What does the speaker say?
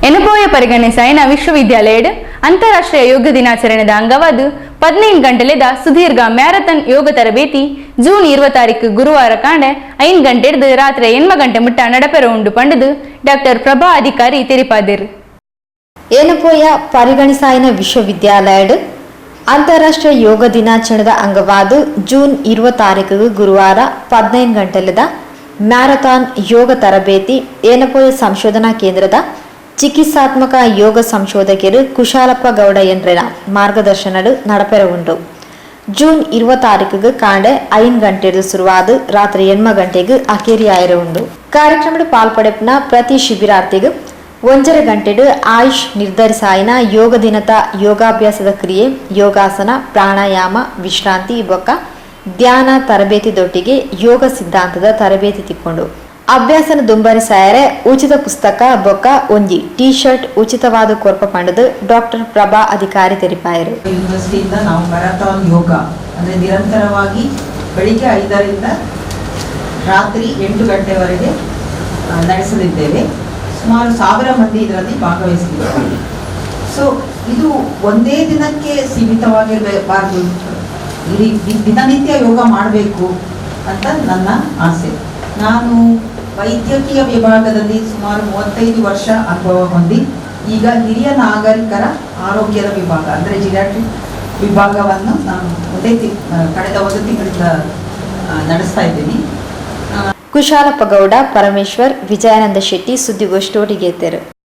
Yenepoya ಪರಿಗಣಿಸಾಯಿನ ವಿಶ್ವವಿದ್ಯಾಲಯಡ್ ಅಂತಾರಾಷ್ಟ್ರೀಯ ಯೋಗ ದಿನಾಚರಣೆದ ಅಂಗವಾದ 15 ಗಂಟೆಲೆದ ಸುದೀರ್ಘ marathon ಯೋಗ ತರಬೇತಿ ಜೂನ್ 20 ತಾರೀಕು ಗುರುವಾರ ಕಾಂಡೆ 5 ಗಂಟೆಡ್ದು ರಾತ್ರಿ 8 ಗಂಟೆ ಮುಟ್ಟ ನಡಪೆರ ಉಂಡು ಪಂಡುದು ಡಾಕ್ಟರ್ ಪ್ರಭಾ ಅಧಿಕಾರಿ ತೆರಿಪಾದಿರು. ಏನಪೋಯ ಪರಿಗಣಿಸಾಯಿನ ವಿಶ್ವವಿದ್ಯಾಲಯಡ್ ಅಂತಾರಾಷ್ಟ್ರೀಯ ಯೋಗ ದಿನಾಚರಣೆದ ಅಂಗವಾದ ಜೂನ್ 20 ತಾರೀಕು ಗುರುವಾರ 15 ಗಂಟೆಲದ ಮ್ಯಾರಥಾನ್ ಯೋಗ ತರಬೇತಿ ಏನಪೋಯ ಸಂಶೋಧನಾ ಕೇಂದ್ರದ ಚಿಕಿತ್ಸಾತ್ಮಕ ಯೋಗ ಸಂಶೋಧಕರು ಕುಶಾಲಪ್ಪ ಗೌಡ ಎನ್ರೆನ ಮಾರ್ಗದರ್ಶನಡು ನಡಪೆರ ಉಂಡು. ಜೂನ್ 20 ತಾರೀಕಿಗೆ ಕಾಂಡೆ 5 ಗಂಟೆದು ಶುರುವಾದ ರಾತ್ರಿ 8 ಗಂಟೆಗೆ ಅಕೇರಿ ಆಯರ ಉಂಡು. ಕಾರ್ಯಕ್ರಮದ ಪಾಲ್ಪಡೆಪಿನ ಪ್ರತಿ ಶಿಬಿರಾರ್ಥಿಗೆ 1.5 ಗಂಟೆಡು ಆಯುಷ್ ನಿರ್ಧರಿಸಾಯಿನ ಯೋಗ ದಿನದ ಯೋಗಾಭ್ಯಾಸದ ಕ್ರಿಯೆ, ಯೋಗಾಸನ, ಪ್ರಾಣಾಯಾಮ, ವಿಶ್ರಾಂತಿ ಬೊಕ್ಕ ಧ್ಯಾನ ತರಬೇತಿ ದೊಟ್ಟಿಗೆ ಯೋಗ ಸಿದ್ಧಾಂತದ ತರಬೇತಿ ತಿಕ್ಕೊಂಡು. ಅಭ್ಯಾಸನ ದುಂಬರಿಸಾಯರೆ ಉಚಿತ ಪುಸ್ತಕ ಬೊಕ್ಕ ಒಂಜಿ ಟೀ ಶರ್ಟ್ ಉಚಿತವಾದ ಕೊರ್ಪ ಪಂಡದು ಡಾಕ್ಟರ್ ಪ್ರಭಾ ಅಧಿಕಾರಿ ತೆರಿಪಾಯರು. ಯೂನಿವರ್ಸಿಟಿಯಿಂದ ನಾವು ಮ್ಯಾರಥಾನ್ ಯೋಗ, ಅಂದರೆ ನಿರಂತರವಾಗಿ ಬೆಳಿಗ್ಗೆ 5ರಿಂದ ರಾತ್ರಿ 8 ಗಂಟೆವರೆಗೆ ನಡೆಸಲಿದ್ದೇವೆ. ಸುಮಾರು 1000 ಮಂದಿ ಇದರಲ್ಲಿ ಭಾಗವಹಿಸಲಿದ್ದಾರೆ. ಸೊ ಇದು ಒಂದೇ ದಿನಕ್ಕೆ ಸೀಮಿತವಾಗಿರಬಾರ್ದು. ಇಡೀ ದಿನನಿತ್ಯ ಯೋಗ ಮಾಡಬೇಕು ಅಂತ ನನ್ನ ಆಸೆ. ನಾನು ವೈದ್ಯಕೀಯ ವಿಭಾಗದಲ್ಲಿ ಸುಮಾರು 35 ವರ್ಷ ಅನುಭವ ಹೊಂದಿ, ಈಗ ಹಿರಿಯ ನಾಗರಿಕರ ಆರೋಗ್ಯದ ವಿಭಾಗ, ಅಂದರೆ ಜಿರಿಯಾಟ್ರಿಕ್ ವಿಭಾಗವನ್ನು ನಾನು ಒಂದೇ ತಿ ಕಳೆದ ಒಂದು ತಿಂಗಳಿಂದ ನಡೆಸ್ತಾ ಇದ್ದೀನಿ. ಕುಶಾಲಪ್ಪ ಗೌಡ, ಪರಮೇಶ್ವರ್, ವಿಜಯಾನಂದ ಶೆಟ್ಟಿ ಸುದ್ದಿಗೋಷ್ಠಿ ಒಟ್ಟಿಗೆ.